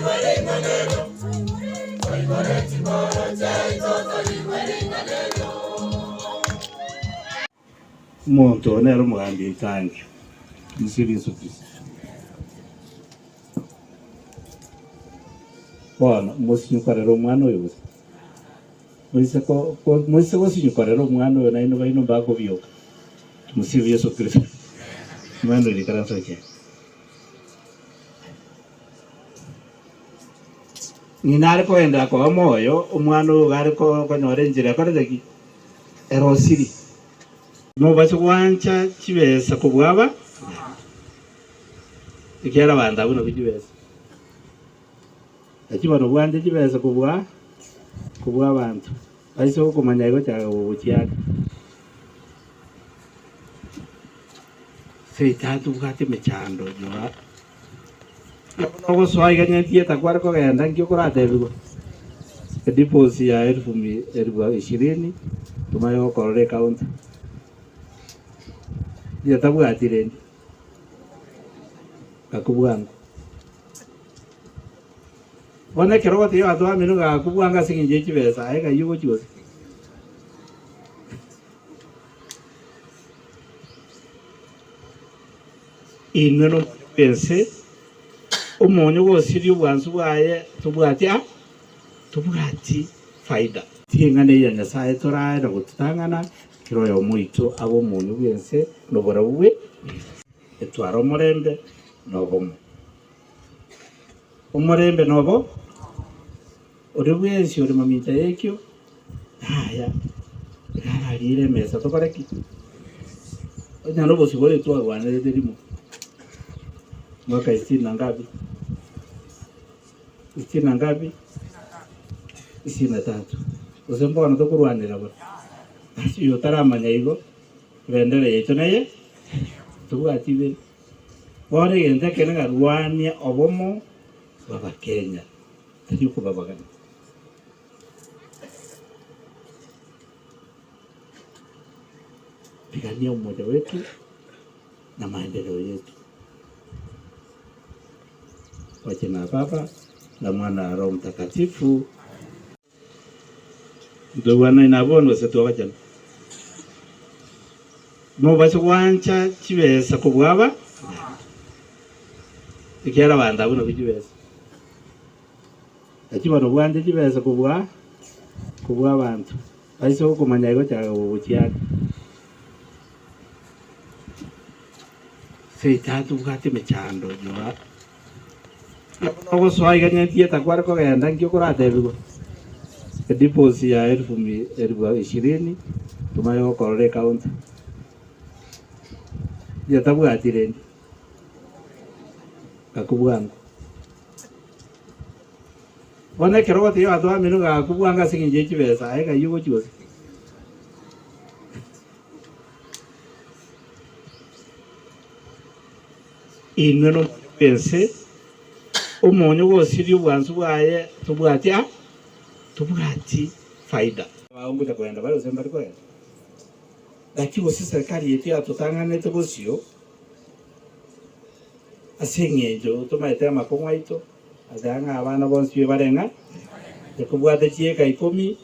Toigwe ring'ana erio, Toigore chinkoro chiaito, toigwe ring'ana erio. Omonto oo nere omogambi oito angio. Tumsifu Yesu Kristo. Bono mosinyukorere omwana oyo gose? Moise ko- ko- moise gosinyukorera omwana oyo nainwe baino mbakobioka. Tumsifu Yesu Kristo. Omwana oyo ikaransa gochia. Ng'ina are kogenderera koba moyo, omwana oyo iga are konyora enchera ekorete ki? Erosiri. Mobase gwancha chibesa kobua aba, ekiagera abanto abwo nabwo chibesa. Naki bono bwanche chibesa kobua kobua abanto, baise gokomanya igo chaka gogochiaka. Seita tobwate emechando nyora buna ogosoa iga nyatieta kware kogenda nki okoratebigwa ediposi ya elfu elfu ishirini tomanye gokorora ecounter riria tabwati rende gakobwango. Bono ekero ogotebia abanto bamino gakobwango ase eng'encho ye chibesa aye ng'ai ogochia gose? Inwe nomonyo bw'ense, omonyo gosiria obwansu bwaye tobwati a tobwati faida. Tiga eng'ana eye ya Nyasae torae na gototang'ana, kera oyomo oito abe omonyo bw'ense na oborabu bwe etware omorembe na obomo. Omorembe na obo Oria bwensi ore mamincha y'ekio, yaya, iga arariere emesa tokore ki? Onye nobosio bore twarwanerete rimo, mwaka sitini na ngapi? Sitini na ngapi? Sitini na tatu. Gose mbono tokorwanera bono. Ase oyo otaramanya igo, ebendera yaito neye, tobwati ibere. Bono egento ekene ng'a rwania obomo bw'Abakenya. Tari okobabagana. Pigania omoja wetu na maendeleo yetu. Kwa jina la Baba na Mwana na Roho Mtakatifu. Ntobwanane na bono gose twabachana. Mobase gwancha chibesa kobua aba, ekiagera abanto abwo nabwo chibesa. Naki bono bwanche chibesa kobua kobua abanto, baise gokomanya igo chaka gogochiaka. Seita tobwate emechando nyora buna ogosoa iga nyatieta kware kogenda nki okoratebigwa? Ediposi ya elfu elfu ishirini tomanye gokorora ecounter. Riria tabwati rende, gakobwango. Bono ekero ogotebia abanto bamino gakobwanga ase eng'encho ye chibesa, aye ng'ai ogochia gose? Inwe nomonyo bw'ense, omonyo gosiria obwansu bwaye tobwati a tobwati faida. Bagocha kogenda bare gose mbari kogenda? Naki gose serikali yaito yatotang'anete bosio ase eng'encho tomaete amakong'u aito, ase ang'e abana bonsi be bare ng'a ekobwate chieka ikomi,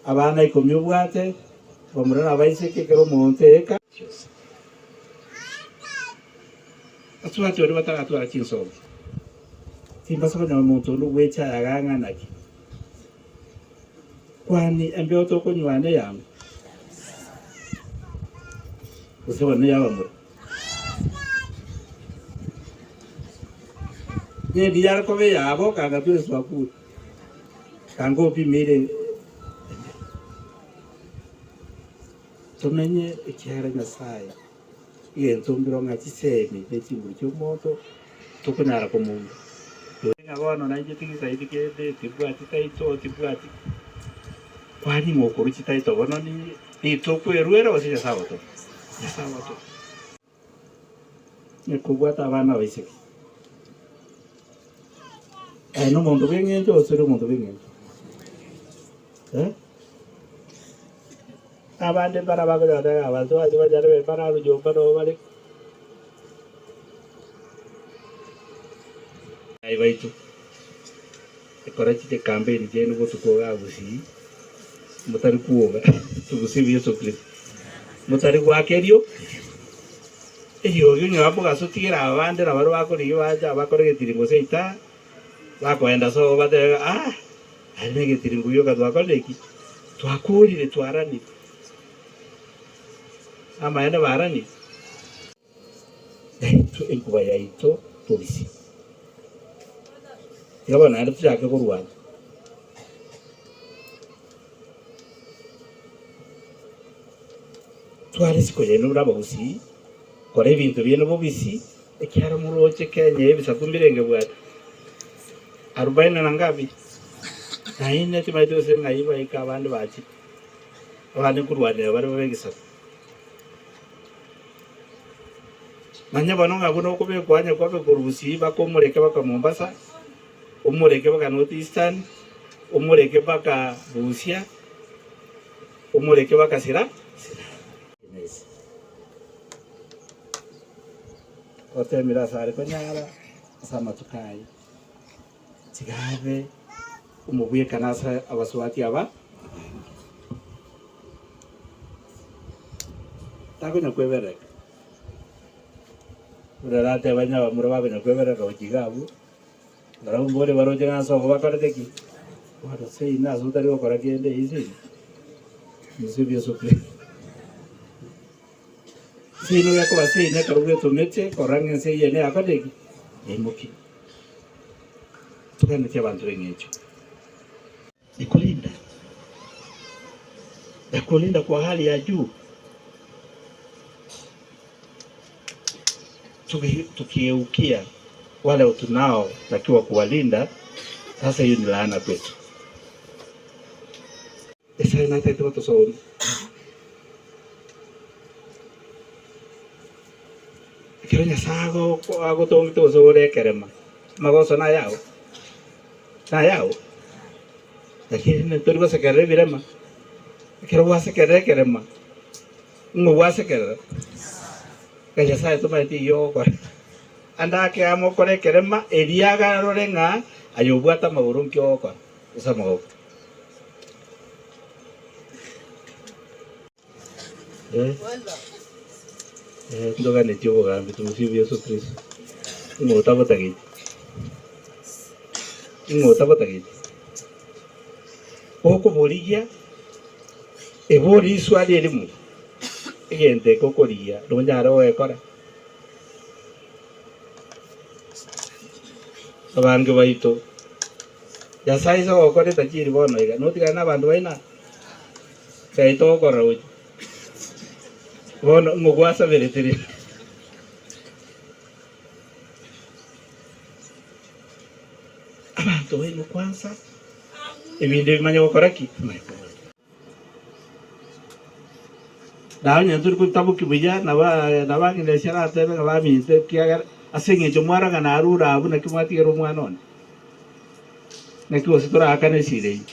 abana ikomi obwate, bamura na abaiseke ekero omonto eka. Chionsi. Basubati baria bataratwara chinsongo, timbasa konyora omonto onde ogwechaya iga ng'a naki. Kwani embeo tokonywa neyang'o? Gose bono ney'abamura? Nindi yare koba eyabo kanga twensi twakure, kanga opimeire tomenye ekiagera Nyasaye egento mbiro ng'a chisemi ne chinguru chi'omonto tokonyara komoura. Ng'a bono nainche tigisaidi kende, tibwati title, tibwati kwani ng'a okorwa chititle bono nitokwerwera gose Nyasae agotoa? Nyasae agotoa. Ekobwata abana abaiseke. Aye nomonto bw'eng'encho gose ore omonto bw'eng'encho? Eh? Abande mbara bakonya goteba ng'a abanto bache banyare mbare arwe nyomba nabo bare. Aye baito, ekora chire campaign chiaino botuko igaa Gusii, motari kwoga, togosibe Yeso Kristo, motari goaka erio eriogi onye mogaso tigera abande nabaria bakorigia bacha bakore egetiringo seita, bakoenda sobo batebe ah, aye na egetiringo gioka twakorire ki? Twakorire twaranire. Amaene baranire. Naintwe enkuba yaito tobise. Tiga bono naende tochake korwana. Tware isiko yaino buna abagusii, kora ebinto biaino bobisi, ekiagera moroche Kenya ebisaku mbirenge bwate arubaini na ngapi? Na ine timanyeti gose ng'ai baika abande bachire, abande nkorwanera bare babe egesaku. Manya bono ng'a buna okobekwa onye kwabe korwa Gusii mpaka omoreke mpaka Mombasa, omoreke mpaka North Eastern, omoreke mpaka Busia, omoreke mpaka Sira Sirare. Otemire ase are konyara ase amatuko aye, tiga abe omobwekano ase abasubati aba abange. Takonya kweberereka. Buna aratebe onye abamura bakonya kweberereka gochia iga abwo, barabwo mbore baroche ng'a ase obo bakorete ki? Bono seino ase otari gokora kende eyio seino, inse Yeso Kristo. Seino gekoba seino ekero bwetomete korora ng'a ense eyio ene yakorire ki? Yaimokire. Toganetie abanto b'eng'encho. Nikulinda, na kulinda kwa hali ya juu. Tukigeukia wale tunaotakiwa kuwalinda, sasa hiyo ni laana kwetu. Nyasaye natagete gotosomia. Ekero Nyasaye agotongete gose ore ekerema, amagoso nayao. Nayao, lakini tori gosekerera ebirema. Ekero gwasekerera ekerema, ng'o gwasekerera? Nga Nyasaye tomaeti eyio ogokora. Ande ake amo okore ekerema, erio agarore ng'a aye obwate amagoro nki ogokora, gose amagoko. Eh, eh, ntoganetie obogambi tumusifu Yeso Kristo. Ng'o otabotageti? Ng'o otabotageti? Gokoborigia, ebori riswali erimo, egento eke okorigia nonyare gogekora? Abange baito, Nyasae ase ogokora etachiri bono iga, notigane na abanto baino aa? Ngai togokorora gochia. Bono ng'o gwasaberete rende? Abanto baino kwansa ebinto ebimanye gokora ki? Bimanye kobora. Na onye tori kotaboki buya, nabo nabo ang'ina esia aratebe ng'a baminto ekiagera ase eng'encho mwarang'ana arure abwo naki mwatigera omwana one? Naki gose toraakane esira eyio?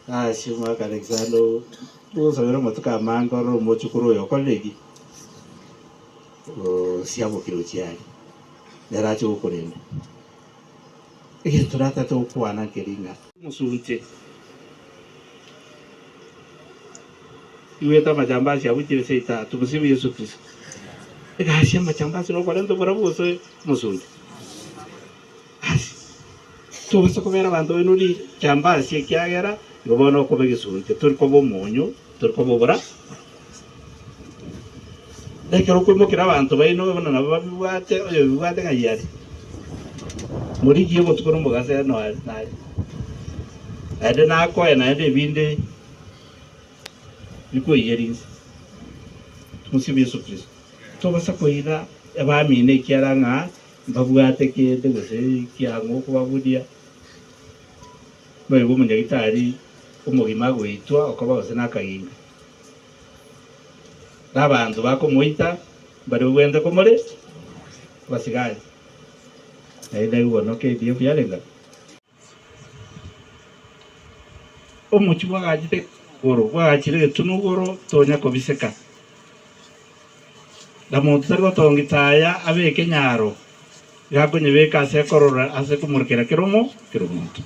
Ase omwaka Alexander ogosabera amatuko amange orore omochokoro oyo okorire ki? Osiabokire gochia aria, nere ache gokorenda. Egento natagete gokwana nkeri ng'a. Omosunte igwete amachambasi abwo chibesa itato, mosibe Yeso Kristo. Egasi y'amachambasi nokorenta oborabu gose omosunte? Ase tobasa kobera abanto baino richambasi, ekiagera igo bono okoba egesunte, tori koba omonyo, tori koba obora. Ekero okoimokera abanto baino buna nabo babibwate, oyobibwate ng'ai are? Morigie obotuko na omogaso ere noare nare. Naende nakoe naende ebinde bikoiyeria inse. Mosibe Yeso Kristo. Tobasa koira abamino ekiara ng'a Mbabwate kende gose kiang'o okobaburia, noigwe omonyagitari omogima agoitwa okoba gose nakaginga, na abanto bakomoita mbare babwenerete komore abasigari. Naende aigwe bono KDF yarenge. Omochie bwagachete igoro, bwagachire egetunwa igoro, tonya kobiseka. Na monto tari gotongita aya abeke nyaro. Iga akonyebeka ase ekorora ase komorokera kera omo kera omonto.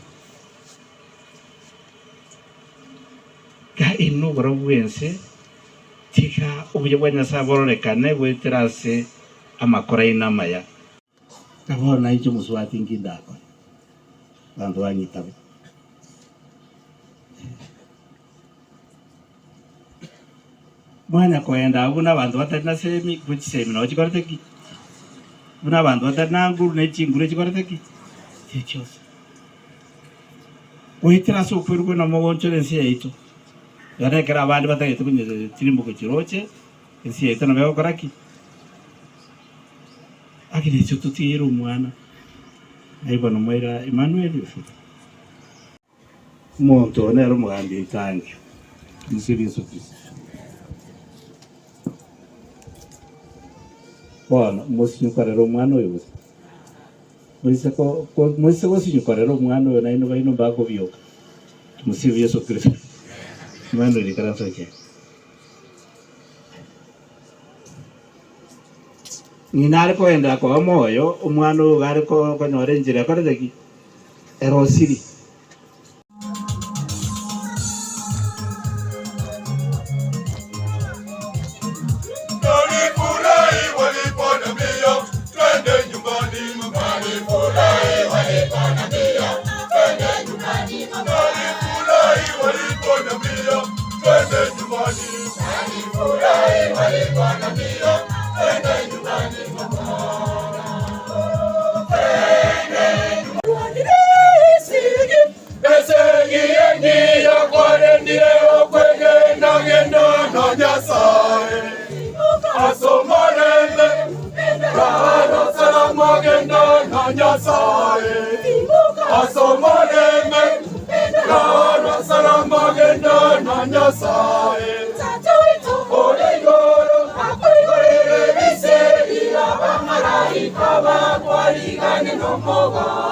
Iga inwe oborabu bw'ense, tiga obuya bwa Nyasae bororekane goetera ase amakora aino amaya. Na bono nainche omosubati nki ndakore? Abanto bang'itabe. Mwanya koenda abwo buna abanto batari na semi, ko chisemi nabo chikorete ki? Buna abanto batari na nguru ne chinguru chikorete ki? Chiri chionsi. Goetera ase okwerwa na omogonchoro ense yaito, iga nekero abande batagete konya tirimboka chiroche, ense yaito nabo egokora ki? Lakini intwe totigeire omwana, naye bono moira Emmanuel ofire. Omonto oyo nere omogambi oito angio, Yeso Yeso Kristo. Bono mosinyukorere omwana oyo gose? Moise ko- ko- moise gosinyukorera omwana oyo nainwe baino mbakobioka. Tumusifu Yeso Kristo. Emmanuel ikaransa gochia. Ng'ina are kogenderera koba moyo, omwana oyo iga are konyora enchera ekorete ki? Erosiri. Nalifurahi waliponiambia twende nyumbani Nalifurahi waliponiambia twende nyumbani Nalifurahi waliponiambia twende nyumbani Nalifurahi waliponiambia twende nyumbani Esegi engiya kwarendire okwegena-gena na Nyasae, ase omorembe rara salama genda na Nyasae, ase omorembe rara salama genda na Nyasae. Ore igoro akoigorere ebise, abamalaika bakwarigane nomogooko.